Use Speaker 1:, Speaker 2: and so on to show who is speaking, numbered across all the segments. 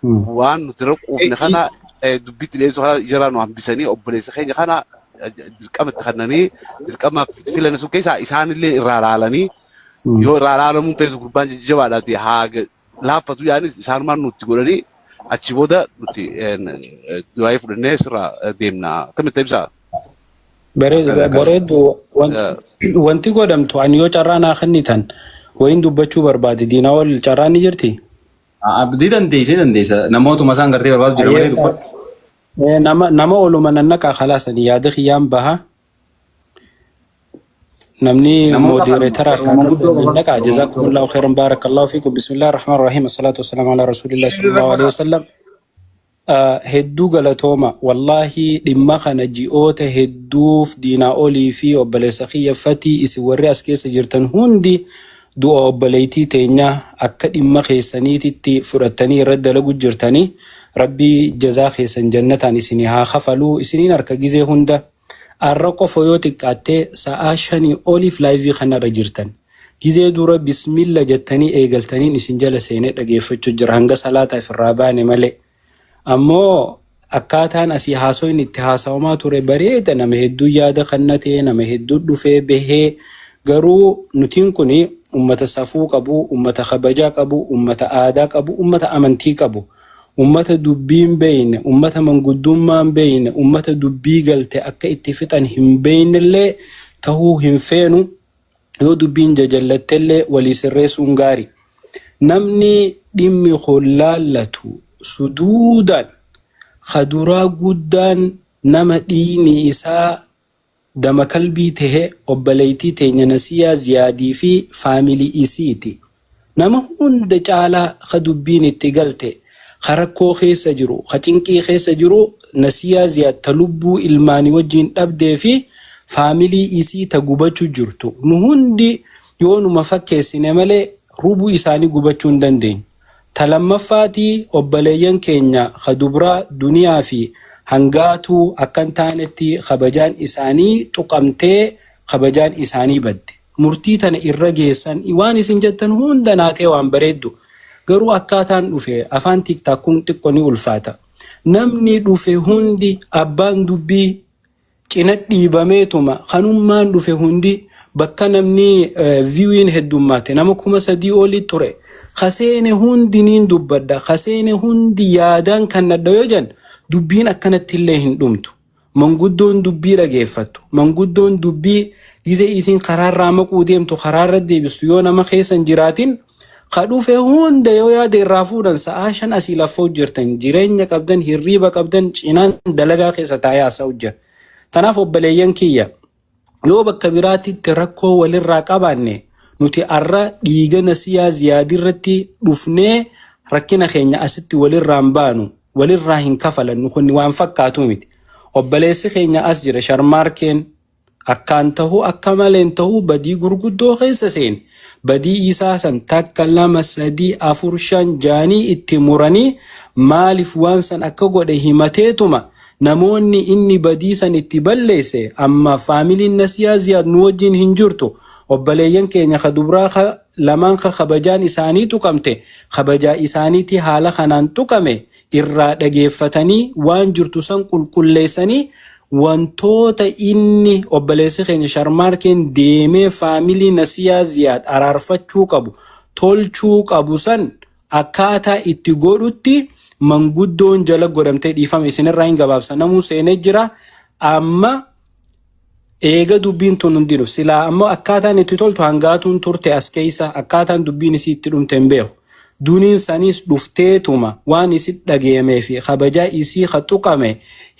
Speaker 1: Waan nuti irra quufne kana dubbiitti dhiyeessuu kana ijara nu hambisanii obboleessa keenya kana dirqama itti kennanii dirqama filanne sun keessaa isaanillee irraa laalanii yoo irraa laalamuun feesu gurbaan jajjabaadhaati haa laaffatu yaanis isaanumaan nutti godhanii achi booda nuti du'aayii fudhannee sirraa deemna. Akkamitti ibsaa?
Speaker 2: Bareedu
Speaker 3: Akkas akkas.
Speaker 2: bareedu wanti godhamtu ani yoo carraa naa kennitan wayiin dubbachuu barbaade diinaa ol carraa ni jirti.
Speaker 3: Abdii dandeessee dandeessa. Namootuma isaan gartee barbaadu jira malee dubbadhu.
Speaker 2: Nama oluma nannaqaa khalaasani yaada kiyyaan baha. Namni
Speaker 3: Namoota
Speaker 2: moderator
Speaker 3: kanuma
Speaker 2: harkaa
Speaker 3: manguddoo
Speaker 2: qabdan
Speaker 3: qofa.
Speaker 2: nannaqaa. Jazakumullahu khairan barakallahu fiikum. Bismillahir rahmanir rahiim. Assalatu wassalamu ala rasuulillah sallallahu alaihi wasallam. Hedduu galatooma wallaahi dhimma kana ji'oota hedduuf diinaa olii fi obboleessa kiyya fatii isin warri as keessa jirtan hundi du'a obboleettii teenyaa akka dhimma keessaniititti fudhattanii irratti dalagu jirtanii rabbii jazaa keessan jannataan isinii haa kafaluu isiniin harka gizee hunda arra qofa yoo xiqqaattee sa'aa 5 oliif live kanarra jirtan gizee dura bismilla jettanii eegaltaniin isin jala seenee dhageeffachuu jira hanga salaataa ifirraa baane malee. Ammoo akkaataan asii haasoyni itti haasawamaa ture bareeda nama hedduu yaada kannatee nama hedduu dhufee bahee garuu nutiin kun ummata safuu qabu, ummata kabajaa qabu, ummata aadaa qabu, ummata amantii qabu. Ummata dubbii hin beeyne, ummata manguddummaa hin beeyne, ummata dubbii galte akka itti fixan hin beeynellee tahuu hin feenu. Yoo dubbiin jajallattellee walii sirreessuun gaari. Namni dhimmi kun laallatu suduudaan ka duraa guddaan nama dhiiyni isaa dama kalbii tehe obbaleytii teenya Nasiyaa Ziyaadii fi family isiiti. Nama hunda caalaa ka dubbiin itti galte, ka rakkoo keessa jiru, ka cinqii keessa jiru Nasiyaa Ziyaad ta lubbuu ilmaani wajjiin dhabdee fi family isii ta gubachu jirtu. Nu hundi yoo numa fakkeessine malee rubuu isaanii gubachuu hin dandeenyu. Ta lammaffaatii obbaleeyyan keenya ka dubraa Duniyaa fi Hangaatuu akka hin taanetti kabajaan isaanii tuqamtee kabajaan isaanii badde. Murtii tana irra geessan waan isin jettan hunda naatee waan bareeddu. Garuu akkaataan dhufe afaan TikTok kun xiqqo ni ulfaata. Namni dhufe hundi abbaan dubbii cina dhiibameetuma kanummaan dhufe hundi bakka namni viewin heddummaate nama 3000 oli ture. Ka seene hundi niin dubbadha. Ka seene hundi yaadaan kannadha yoo jan dubbiin akkanatti illee hin dhumtu. Manguddoon dubbii dhageeffattu, manguddoon dubbii gizee isiin karaarraa maquu deemtu karaarra deebistu yoo nama keessa hin jiraatin ka dhufe hunda yoo yaada irraa fuudhan sa'aa 5 asii laffa'u jirtan jireenya qabdan hirriiba qabdan cinaan dalagaa keessa taa'ee haasa'u jira. Tanaaf obboleeyyan kiyya yoo bakka biraatitti rakkoo walirraa qabaanne nuti arra dhiiga Nasiyaa Ziyaadirratti dhufnee rakkina keenya asitti walirraa hin baanu walirraa hin kafalannu kun waan fakkaatuu miti. Obboleessi keenya as jira Sharmaarkeen akkaan tahuu akka maleen tahuu badii gurguddoo keessa seene. Badii isaa san takka lama sadii afur shan jaanii itti muranii maaliif waan san akka godhe himateetuma Namoonni inni badii san itti balleesse amma faamiliin Nasiyaa Ziyaad nu wajjiin hin jirtu. Obbaleeyyan keenya ka dubraa ka lamaan ka kabajaan isaanii tuqamte kabajaa isaaniitii haala kanaan tuqame irraa dhageeffatanii waan jirtu san qulqulleessanii wantoota inni obbaleessi keenya Sharmaarkeen deemee faamilii Nasiyaa Ziyaad araarfachuu qabu tolchuu qabu san akkaataa itti godhutti manguddoon jala godhamtee dhiifama isinirraa hin gabaabsa namuu seenee jira amma eega dubbiin tun hundinuu silaa ammoo akkaataan itti toltu hangaatuun turte as keessa akkaataan dubbiin isii itti dhumte hin beeku duniin saniis dhufteetuma waan isi dhageemee fi kabajaa isii ka tuqame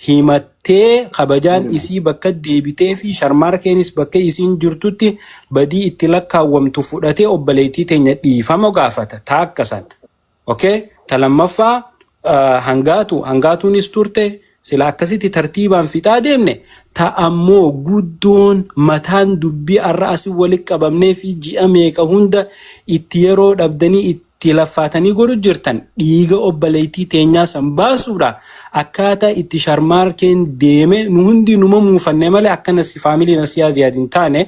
Speaker 2: himattee kabajaan isii bakka deebitee fi sharmaarkeenis bakka isiin jirtutti badii itti lakkaawwamtu fudhatee obboleettii teenya dhiifama gaafata taakka san. Okay? Ta lammaffaa hangaatu hangaatuunis turte sila akkasitti tartiibaan fixaa deemne ta ammoo guddoon mataan dubbii arra asi walitti qabamnee fi ji'a meeqa hunda itti yeroo dhabdanii itti laffaatanii godhu jirtan dhiiga obboleettii teenyaa san baasuudha akkaataa itti sharmaarkeen deeme nu hundi numa muufanne malee akkana si faamilii nasiyaa ziyaad hin taane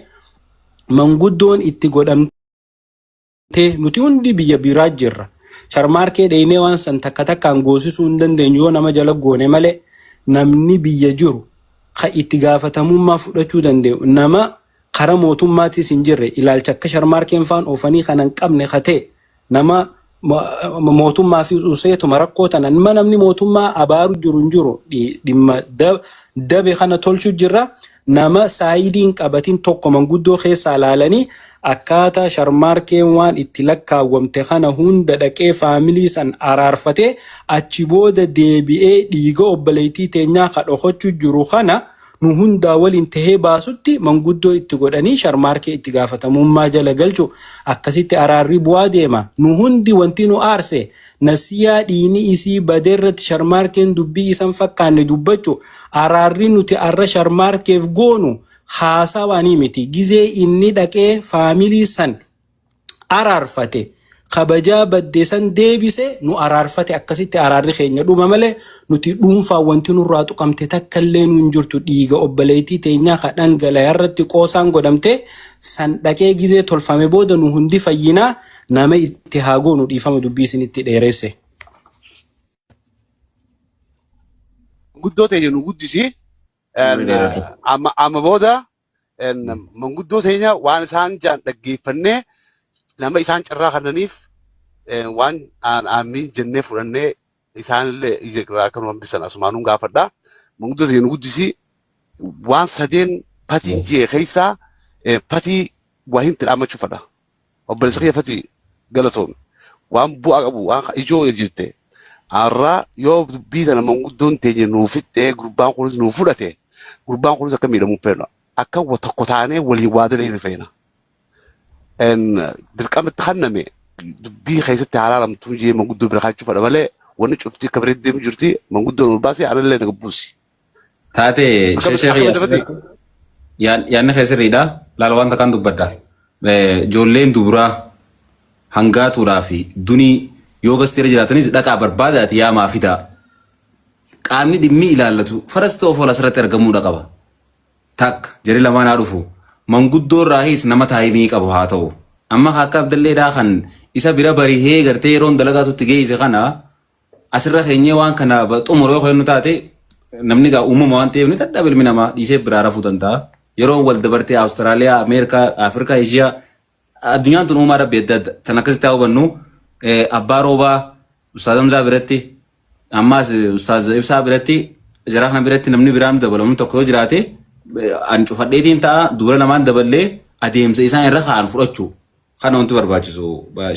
Speaker 2: manguddoon itti godhamtee nuti hundi biyya biraa jirra. Sharmaarkee dheeynee waan san takka takkaan goosisuu hin dandeenyu yoo nama jala goone malee namni biyya jiru ka itti gaafatamummaa fudhachuu danda'u nama kara mootummaatis hin jirre ilaalcha akka Sharmaarkeen faan oofanii kana hin qabne ka ta'e nama mootummaa fi useetuma rakkoo tana nama namni mootummaa abaaru jiru hin jiru dhimma dabe kana tolchu jirra nama saayidii hin qabatin tokko manguddoo keessaa laalanii akkaataa Sharmaarkeen waan itti lakkaawwamte kana hunda dhaqee faamilii san araarfatee achi booda deebi'ee dhiiga obboleettii teenyaa ka dhokochu jiru kana nu hundaa waliin tahee baasutti manguddoo itti godhanii Sharmaarkee itti gaafatamummaa jala galchu. Akkasitti araarri bu'aa deema. Nu hundi wanti nu aarse Nasiyaa dhiini isii bade irratti Sharmaarkeen dubbii isan fakkaanne dubbachu. Araarri nuti arra Sharmaarkeef goonu haasawaanii miti. Gizee inni dhaqee faamilii san araarfate kabajaa badde san deebise nu araarfate akkasitti araarri keenya dhuma malee nuti dhuunfaan wanti nurraa tuqamte takka illee nu hin jirtu dhiiga obboleettii teenyaa ka dhangala'e irratti qoosaan godhamte san dhaqee gizee tolfame booda nu hundi fayyinaa nama itti haa goonu dhiifama dubbii isinitti dheeresse.
Speaker 1: Guddoo teenya nu guddisi.
Speaker 3: Umrii dheeradhu.
Speaker 1: Amma booda manguddoo teenya waan isaan jaan dhaggeeffannee nama isaan carraa kennaniif waan aamiin jennee fudhannee isaanillee ija irraa akka nu hambisan asumaanuun gaafadha. Manguddoo teenya nu guddisi waan sadeen fatiin ji'e keessaa fatii waa hin dhaammachuu fadha. Obboleessa kiyya Fatii galatoomi. Waan bu'aa qabu waan ijoo jette. Har'a yoo dubbii tana manguddoon teenya nuu fixxee gurbaan kunis nuu fudhate gurbaan kunis akka miidhamu hin feenu. Akka wa tokko taanee waliin waa daleenu feena. Dirqama itti kenname dubbii keessatti haa laalamtuu jee manguddoo bira kaachuu fedha malee wanni cufti akka bareedu deemu jirti manguddoon ol baasee anallee na gabbuusi.
Speaker 3: Taate
Speaker 1: Akkamitti
Speaker 3: sheekii
Speaker 1: akkamitti Fatii?
Speaker 3: asirratti yaadni kee sirriidha. Laala wanta kan dubbadha. Ijoolleen dubaraa hangaatuudhaa fi dunii yoo gasteera jiraatanis dhaqaa barbaadaati yaamaa fidaa. Qaamni dhimmi ilaallatu first of all asirratti argamuudha qaba. Takka jarri lamaan haa dhufu. Manguddoo irraahis nama taayimii qabu haa ta'u. Amma akka Abdalleedhaa kan isa bira barihee gartee yeroon dalagaatutti geesse kana asirra keenyee waan kana xumuru yoo kennu taate namni gaa uumama waan ta'eef ni dadhaba ilmi namaa dhiisee biraa rafuu danda'a. Yeroon wal dabartee Awustiraaliyaa, Ameerikaa, Afrikaa, Eeshiyaa addunyaan tun uumaa rabbi adda adda. Tan akkasitti haa hubannu abbaa roobaa Ustaaz Hamzaa biratti ammaas Ustaaz Ibsaa biratti jara kana biratti namni biraan dabalamu tokko yoo jiraate an cufadheetiin ta'a dubara lamaan daballee adeemsa isaan irra kaa'an fudhachuu. Kana wanti barbaachisu.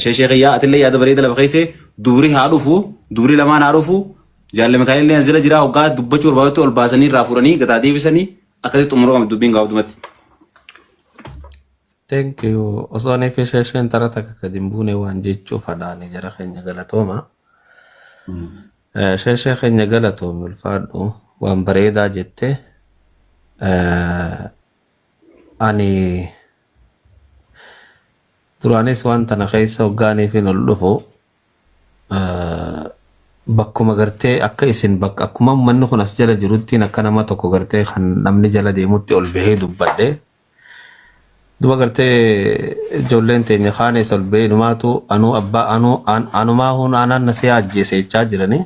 Speaker 3: Sheeshee kiyyaa atillee yaada bareeda lafa keesse dubri haa dhufu dubri lamaan haa dhufu jaalle Mikaa'el illee as jala jira hoggaa dubbachuu barbaadutti ol baasanii irraa fuudhanii gataa deebisanii akkasitti xumuruu qabdi dubbiin gabaabdumatti.
Speaker 4: Thank you. Osoo ani fi sheesheen tara takka gadi hin buune waan jechuu fadhaani jara keenya galatooma. Sheeshee keenya galatoomi ulfaadhu waan bareedaa jette. Ani Duraanis waan tana keessa hoggaaniifin ol dhufu bakkuma gartee akka isin bakka akkuma ummanni kun as jala jiruttiin akka nama tokko gartee kan namni jala deemutti ol bahee dubbadhe. Duba gartee ijoolleen teenya kaanis ol bahee numaatu anuu abbaa anuu anumaa hun aanaan nasiyaa ajjeese jechaa jiranii.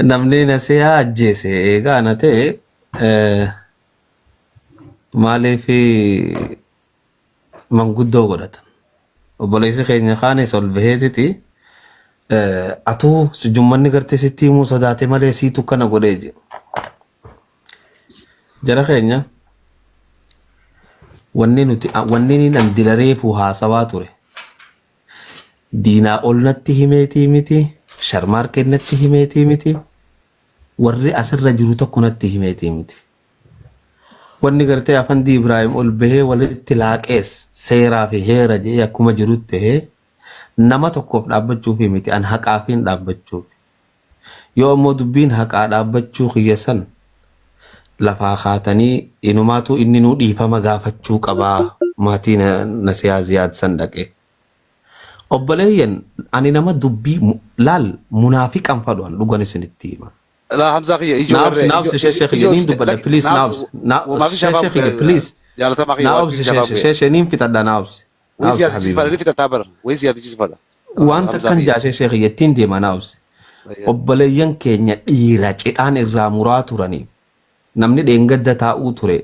Speaker 4: Namni nasiyaa ajjeese eegaa ana ta'e Maaliif manguddoo godhatan? Obboleessi keenya kaanis ol baheetiti atuu sijummanni gartee sitti himuu sodaate malee siitu kana godhee jedhe. Jara keenya wanni nuti wanni inni an dila reefu haasawaa ture. Diinaa ol natti himeetii miti, sharmaarkeen natti himeetii miti, warri asirra jiru tokko natti himeetii miti. Wanni gartee Afandii Ibraahim ol bahee walitti laaqees seeraa fi heera jedhee akkuma jirutti tahee nama tokkoof dhaabbachuufii miti an haqaafiin dhaabbachuufi. Yoo ammoo dubbiin haqaa dhaabbachuu kiyya san lafaa kaatanii inumaatuu inninuu dhiifama gaafachuu qabaa maatii Nasiyaa Ziyaad san dhaqee. Obboleeyyan ani nama dubbii laal munaafiqan fadhu an dhugan isinitti hima.
Speaker 1: Laa Hamzaa kiyya ijoo
Speaker 4: Naa obsi
Speaker 1: irree
Speaker 4: naa
Speaker 1: ijoo
Speaker 4: obsi sheeshee kiyya
Speaker 1: ijoo
Speaker 4: niin dubbadha
Speaker 1: lakki
Speaker 4: please
Speaker 1: naa
Speaker 4: naa
Speaker 1: obsi
Speaker 4: obsi naa
Speaker 1: wamaa fi
Speaker 4: sheeshee
Speaker 1: shafaaf
Speaker 4: kiyya please
Speaker 1: jaalatamaa kiyya
Speaker 4: naa
Speaker 1: waa
Speaker 4: obsi
Speaker 1: fi shafaaf
Speaker 4: sheeshee
Speaker 1: bu'e.
Speaker 4: sheeshee niin fixadha naa obsi naa
Speaker 1: Wayii si
Speaker 4: obsi
Speaker 1: yaadachiisifadha
Speaker 4: habiibi
Speaker 1: ni fixataa bara wayii si yaadachiisifadha.
Speaker 4: Waan
Speaker 1: Hamzaa
Speaker 4: takkan
Speaker 1: kiyya.
Speaker 4: jaashee sheekh ittiin deema naa obsi. Obboleeyyan keenya dhiira cidhaan irraa muraa turanii namni dheengadda taa'uu ture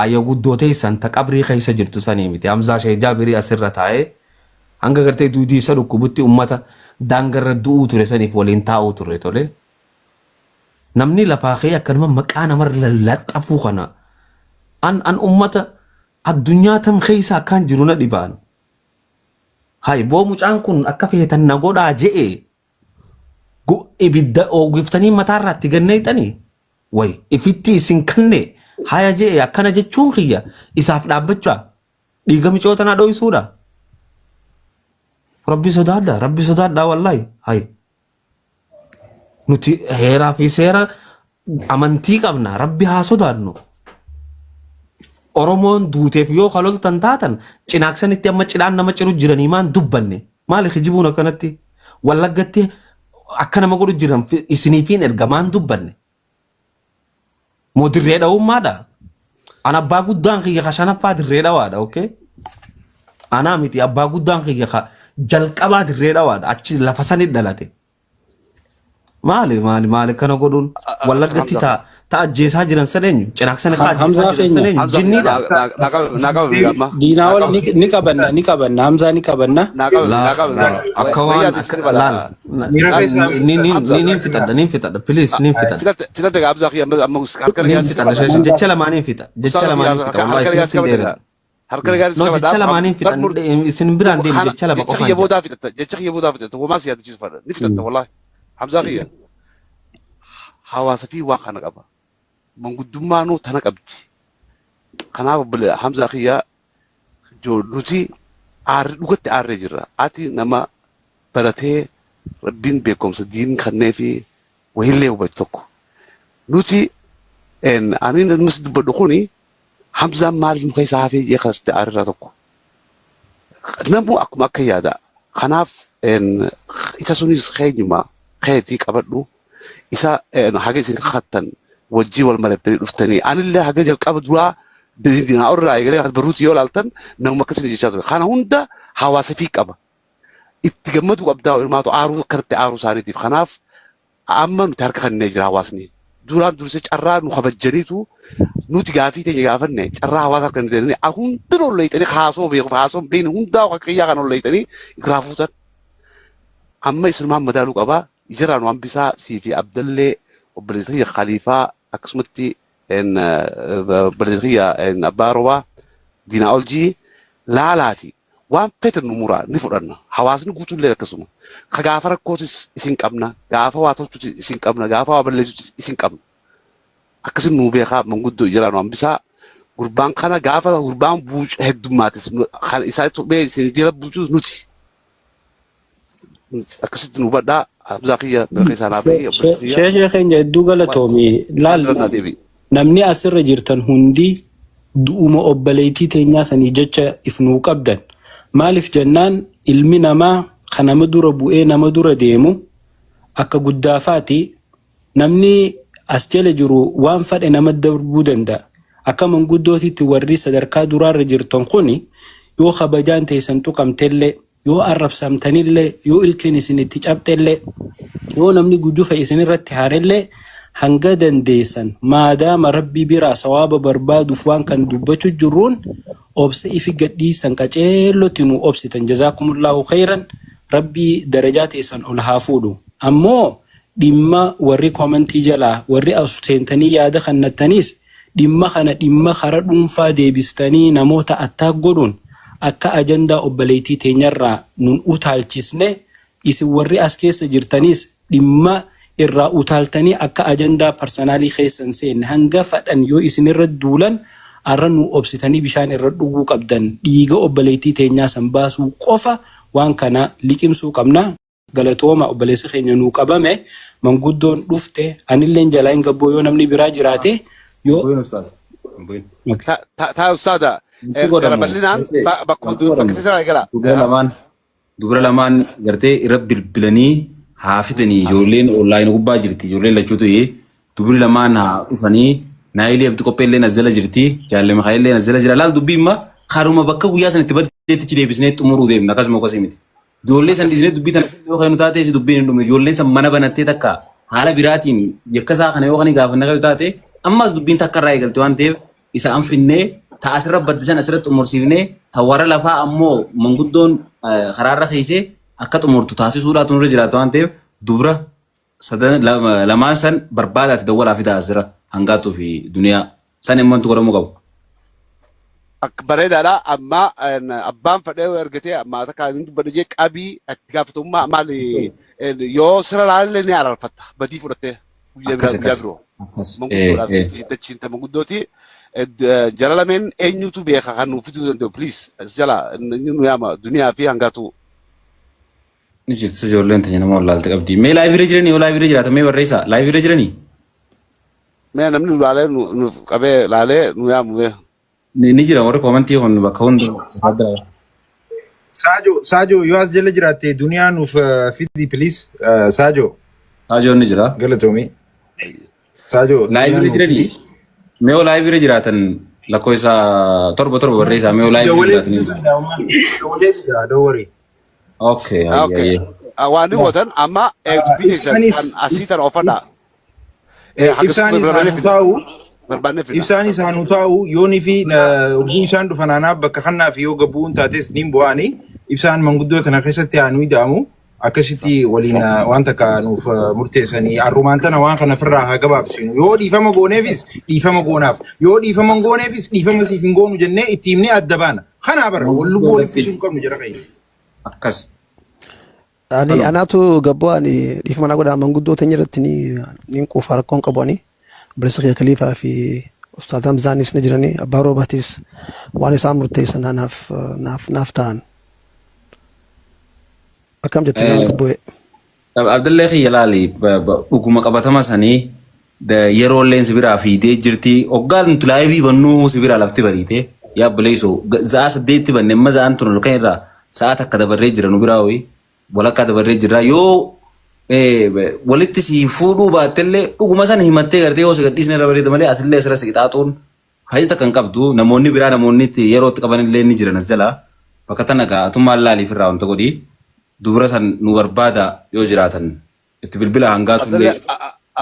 Speaker 4: ayya guddoo teessan ta qabrii keessa jirtu sanii miti. Hamzaa Sheekh Jaabirii asirra taa'ee hanga gartee duudii isa dhukkubutti ummata daangarra du'uu ture saniif waliin taa'uu turre tole. Namni lafaa ka'ee akkanuma maqaa namarra laxxafuu kana an an ummata addunyaa tam keessa akkaan jiru na dhibaan. Hay boo mucaan kun akka feetan na godhaa je'e ibidda ooggiftanii mataarraa itti ganneexanii way ifitti isin kanne haya je'e akkana jechuun kiyya isaaf dhaabbachaa dhiiga micoo tanaa dhoysuudha. Rabbi sodaadha rabbi sodaadha wallahi hay nuti heeraa fi seera amantii qabna rabbi haa sodaannu. Oromoon duuteef yoo kaloltan taatan cinaaksanitti amma cidhaan nama ciru jiranii maan dubbanne maali kijibuun akkanatti wallaggatti akka nama godhu jiran isiniifiin erga maan dubbanne moo dirree dhawummaadha an abbaa guddaan kiyya ka shanaffaa dirree dhawaadha okay anaa miti abbaa guddaan kiyya ka jalqabaa dirree dhawaadha achi lafa sanit dhalate Maali maali maali kana godhuun wallaggatti
Speaker 1: Hamza.
Speaker 4: ta ta ajjeesaa jiran san eenyu cinaaksani ka ajjeesaa
Speaker 2: Hamzaa
Speaker 4: jiran san
Speaker 2: keenya.
Speaker 4: eenyu
Speaker 1: Hamza
Speaker 4: jinniidha.
Speaker 1: naa qabe naa qabe amma.
Speaker 2: Diinaa ol ni ni qabanna ni qabanna Hamzaa ni qabanna.
Speaker 1: Naa qabe
Speaker 4: Laa
Speaker 1: naa qabe.
Speaker 4: laa akka waan
Speaker 1: Wayyaa
Speaker 4: akka
Speaker 1: tisni bala.
Speaker 4: laal
Speaker 5: Miira keessaa
Speaker 4: ni ni
Speaker 1: Hamza.
Speaker 4: ni niin fixadha niin fixadha please niin fixadha
Speaker 1: Filate filate Hamza kiyya amma amma harka
Speaker 4: niin
Speaker 1: rigaa si
Speaker 4: fixadha
Speaker 1: qabadha.
Speaker 4: jecha lamaaniin fixa jecha
Speaker 1: Ustaaza kiyya
Speaker 4: lamaaniin fixa
Speaker 1: harka
Speaker 4: wallahi
Speaker 1: rigaa si
Speaker 4: isinitti hin
Speaker 1: qabadha.
Speaker 4: dheeran.
Speaker 1: Harka rigaa si
Speaker 4: No
Speaker 1: qabadha.
Speaker 4: jecha lamaaniin
Speaker 1: Bar
Speaker 4: fixan
Speaker 1: mur
Speaker 4: isin biraan deemu
Speaker 1: kana
Speaker 4: jecha lama
Speaker 1: jecha
Speaker 4: qofaan
Speaker 1: kiyya
Speaker 4: jedha.
Speaker 1: boodaa fixatta jecha kiyya boodaa fixatta womaa si yaadachiisu fadha ni fixatta wallahi. Hamzaa kiyya hawaasa fi waan kana qaba. Manguddummaanuu tana qabdi. Kanaaf obboleessa Hamzaa kiyya nuti aarri dhugatti aarree jirra. Ati nama baratee rabbiin beekumsa diin kannee fi wahillee hubatu tokko. Nuti ani namni dubbadhu kuni Hamzaan maaliif nu keessaa hafee jee kaste aarrirraa tokko. Namu akkuma akka yaada. Kanaaf isa sunis keenyuma keetii qabadhu. Isa haga isin kakattan wajjii wal mari'attanii dhuftanii. Anillee haga jalqaba duraa dinaa irraa eegalee barruutti yoo ilaaltan namuma akkasii jechaa ture. Kana hunda hawaasa fi qaba. Itti gammaduu qabdaa hirmaatu aaruu akkanatti aaruu isaaniitiif. Kanaaf amma nuti harka kennee jira hawaasni. Duraan dursee carraa nu kabajjaniitu nuti gaafii teenya gaafanne carraa hawaasa harka kennitanii hundinuu olleeyxanii haasoo beekuuf haasoo hin beekne hundaa akka kiyyaa kan olleeyxanii irraa fuutan. Amma isinumaan madaaluu qabaa. Ijarraa nu hambisaa sii fi Abdallee obboleessa kiyya Khaliifaa akkasumatti obboleessa kiyya Abbaa Roobaa Diinaa Oljii laalaati waan feetan nu muraa ni fudhanna. Hawaasni guutuullee akkasuma. Ka gaafa rakkootis isin qabna, gaafa waa tolchutis isin qabna, gaafa waa balleessutis isin qabna. Akkasin nuu beekaa manguddoo ijarraa nu hambisaa. Gurbaan kana gaafa gurbaan buucu heddummaatis kan isaa tuqee isin jala buucus nuti. Akkasitti nu hubadhaa. Hamzaa kiyya bira keessaa naa bahii obboleessa kiyya.
Speaker 2: Sheeshee keenya hedduu galatoomi. Laal
Speaker 1: Waan naa deebi'i.
Speaker 2: namni asirra jirtan hundi du'uma obboleettii teenyaa sanii jecha if nuu qabdan. Maaliif jennaan ilmi namaa kan nama dura bu'ee nama dura deemu akka guddaafaati namni as jala jiru waan fadhe nama darbuu danda'a. Akka manguddootitti warri sadarkaa duraarra jirtan kuni yoo kabajaan teessan tuqamtellee yoo arrabsamtanillee yoo ilkeen isin itti cabxellee yoo namni gujufa isin irratti haarellee hanga dandeessan maadaama rabbii biraa sawaaba barbaaduuf waan kan dubbachuu jirruun obsa ifi gadhiistan qaceellotti nu obsitan jazaakumullahu khayran rabbii darajaa teessan ol haa fuudhu ammoo dhimma warri komentii jalaa warri as seentanii yaada kannattaniis dhimma kana dhimma kara dhuunfaa deebistanii namoota attaak godhuun akka ajandaa obboleettii teenyarraa nun utaalchisne isin warri as keessa jirtaniis dhimma irraa utaaltanii akka ajandaa parsanaalii keessan seenne hanga fadhan yoo isin irra duulan arra nu obsitanii bishaan irra dhuguu qabdan dhiiga obboleettii teenyaa san baasuu qofa waan kana liqimsuu qabna. Galatooma obboleessi keenya nuu qabame manguddoon dhufte anilleen jalaa hin gabboo yoo namni biraa jiraate yoo
Speaker 3: Bu'in ustaaz. Bu'in.
Speaker 2: Okay.
Speaker 1: Ta ta ta ustaada
Speaker 3: Wanti
Speaker 1: gara
Speaker 3: godhamu.
Speaker 1: bal'inaan bakkuma
Speaker 3: Wanti
Speaker 1: bakka
Speaker 3: godhamu.
Speaker 1: sirraa eegala.
Speaker 3: Dubra lamaan dubra lamaan gartee irra bilbilanii haa fidanii ijoolleen onlaayinii gubbaa jirti ijoolleen lachuutu dubri lamaan haa dhufanii naayilii abdi qopheellee as jala jirti jaalle mikaa'ellee as jala jira laal dubbii imma karuma bakka guyyaa san itti baddeetti deebisnee xumuruu deemna akkasuma akkasii miti. Ijoollee san
Speaker 1: Akkas.
Speaker 3: dhiisnee dubbii tana yoo kennu taate si dubbiin hin dhumne. Ijoolleen san mana banattee takka haala biraatiin yakka isaa kana yoo kan gaafanne kan taate ammas dubbiin takka irraa eegalte waan ta'eef isa anfinnee ta asirra baddisan asirratti xumursiifnee ta warra lafaa ammoo manguddoon karaarra keessee akka xumurtu taasisuudhaatu nurra jiraata waan ta'eef dubra sadan lamaan san barbaadaati dawwalaa fidaa asirra hangaatuu fi duniyaa san immoo wanti godhamuu qabu.
Speaker 1: Akka bareedaadha. Amma abbaan fedhee yoo argate amma takka inni dubbadhu jee qabii itti gaafatamummaa maali yoo sira laalle ni araarfatta badii fudhattee guyyaa biraa
Speaker 3: Akkas
Speaker 1: guyyaa
Speaker 3: akkas.
Speaker 1: biroo.
Speaker 3: Akkas.
Speaker 1: Manguddoodhaaf dachiin ta manguddooti. Jara lameen eenyutu beeka kan nuuf fiduu danda'u please as jala inni nu yaama duniyaa fi hangaatu.
Speaker 3: Ni jirti ijoolleen tanya nama wallaalte qabdi. Mee live irra jiranii yoo live irra jiraatan mee barreessaa. Live irra jiranii?
Speaker 1: Mee namni nu laalee nu qabee laalee nu yaamu mee.
Speaker 3: Ni jira warri koomantii kun bakka hunda.
Speaker 5: Saajo, Saajo yoo as jala jiraatte duniyaa nuuf fidi please. Saajo
Speaker 3: Saajoon ni jira.
Speaker 5: galatoomii. Saajo
Speaker 3: Live
Speaker 5: duniyaa
Speaker 3: irra
Speaker 5: nuuf
Speaker 3: jiranii?
Speaker 5: fidi.
Speaker 3: Mee yoo live irra jiraatan lakkoofsa torba torba barreessaa. Mee yoo live irra
Speaker 5: Dawalee
Speaker 3: jiraatan.
Speaker 5: fiduu danda'ama. Dawalee fida, don't worry.
Speaker 3: Okay, hayyee
Speaker 1: Okay.
Speaker 3: hayyee.
Speaker 1: Waan ni gootan amma dubbii teessan
Speaker 5: Ibsaanis
Speaker 1: kan asii tana oofadhaa. Haga
Speaker 5: ibsaanis haa
Speaker 1: barbaannee
Speaker 5: nu
Speaker 1: fidna.
Speaker 5: taa'u.
Speaker 1: Barbaannee fidna.
Speaker 5: Ibsaanis haa nu taa'u yoonii fi oguu isaan dhufan anaaf bakka kannaa fi yoo gabbu'uun taates niin bu'aani. Ibsaan manguddoo tana keessatti haa nu ida'amu. Akkasitti waliin waan takka nuuf murteessanii arrumaan tana waan kana ofirraa haa gabaabsinu. Yoo dhiifama gooneefis dhiifama goonaaf. Yoo dhiifama hin gooneefis dhiifama siif hin goonu jennee itti himnee adda baana. Kanaa bara wal lubbuu waliif fixuu hin qabnu jara keenya.
Speaker 3: Akkas.
Speaker 6: Ani
Speaker 3: Kanuma.
Speaker 6: anaatu gabboo ani dhiifama na godhaa manguddoo teenya irratti ni niin quufa rakkoon qabu ani obboleessa kiyya Kaliifaa fi Ustaaz Hamzaanis ni jiranii abbaa roobatis waan isaan murteessan anaaf naaf naaf ta'an akkam jette nama gabbo'e.
Speaker 3: Abdallee kiyya laali dhuguma qabatama sanii yeroolleen si biraa fiidee jirti. Hoggaan nuti laayivii bannuu si biraa lafti bariite. Yaa obboleessoo sa'a saddeetti banne amma sa'aan tun ol kan irraa sa'a takka dabarree jira nu biraa hoyi walakkaa dabarree jirra yoo walitti si fuudhuu baattellee dhuguma sana himattee gartee yoo si gadhiisne irra bareeda malee atillee asirra si qixaaxuun faayidaa takka hin qabdu namoonni biraa namoonni itti yeroo itti qaban illee ni jiran as jalaa bakka tana gaa atummaan laaliif irraa wanta godhi dubra san nu barbaada yoo jiraatan itti bilbila hangaatu illee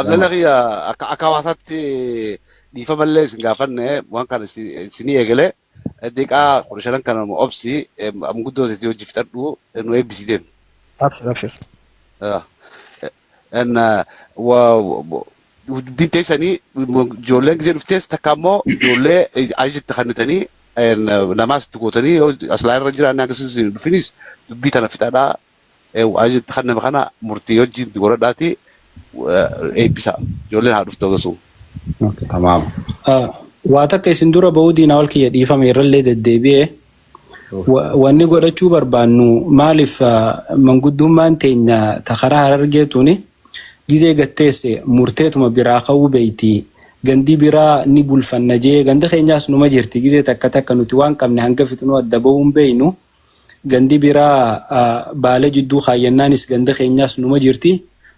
Speaker 1: Abdalla kiyya akka akka hawaasaatti dhiifamallee isin gaafanne waan kana isinii eegale daqiiqaa 15 kana obsi manguddoo teetii hojii fixadhu nu eebbisii deemi.
Speaker 6: Abshir abshir.
Speaker 1: Dubbiin teessanii ijoolleen gisee dhuftees takka immoo ijoollee ajaja kennitanii namaas itti gootanii yoo aslaa irra jiraanne akkasumas hin dhufinis dubbii tana fixadhaa ajaja kenname kana murtii wajjin godhadhaati eebbisa ijoolleen haa dhuftu agasuu.
Speaker 3: Tamaam.
Speaker 2: Waa takka isin dura ba'uu diinaa ol kiyya dhiifame irrallee deddeebi'ee Wanni godhachuu barbaannu maaliif manguddummaan teenya ta karaa Harargee tuni gizee gatteesse murteetuma biraa ka'uu beeyti. Gandi biraa ni bulfanna jee ganda keenyaas numa jirti gizee takka takka nuti waan qabne hanga fixnuu adda bahuu hin beeynu. Gandi biraa baala jidduu kaayyannaanis ganda keenyaas numa jirti.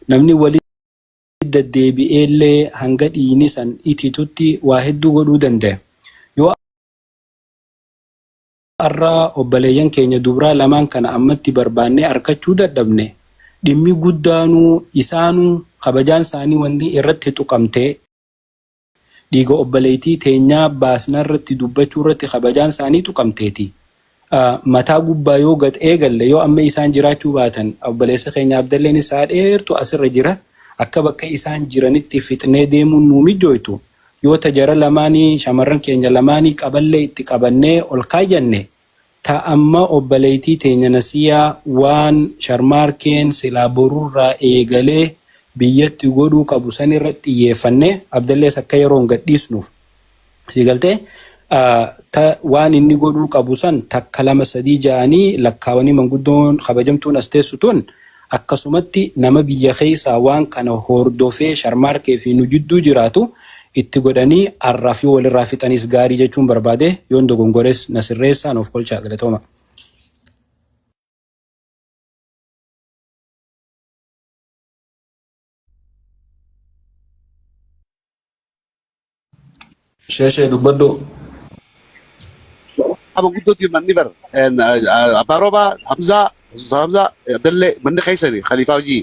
Speaker 2: Namni wali deddeebi'eellee hanga dhiiyni san ititutti waa hedduu godhuu dandaya. Yoo Arra obbaleeyyan keenya dubraa lamaan kana ammatti barbaannee arkachuu dadhabne, dhimmi guddaanuu isaanuu kabajaan saanii wanni irratti tuqamte, dhiiga obbaleeytii teenyaa baasnarratti dubbachuurratti kabajaan saanii tuqamteeti. Mataa gubbaa yoo gad eegalle yoo amma isaan jiraachuu baatan obboleessa keenya Abdalleenis sa'a dheertuu asirra jira akka bakka isaan jiranitti fixnee deemuun nuu mijjooytu. Yoo ta jara lamaanii, shamarran keenya lamaanii qaballee itti qabannee ol kaayyanne, ta amma obbaleytii teenya Nasiyaa waan Sharmaarkeen silaa borurraa eegalee biyyatti godhuu qabu sanirratti xiyyeeffannee, Abdallees akka yeroon gad dhiisnuuf, sii galtee? Ta waan inni godhuu qabu san takka lama sadii ja'anii lakkaawanii manguddoon kabajamtuun as teessu tun Akkasumatti nama biyya keessaa waan kana hordofee Sharmaarkee fi nu jidduu jiraatu itti godhanii arraaf yoo walirraa fixanis gaarii jechuun barbaade yoon dogongores na sirreessaa na ofkolchaa galatooma.
Speaker 3: Sheeshee dubbadhu.
Speaker 1: Ama guddootti manni bar abbaa roobaa Hamzaa Ustaaz Hamzaa Abdallee manni keessani Khaliifaa hojii.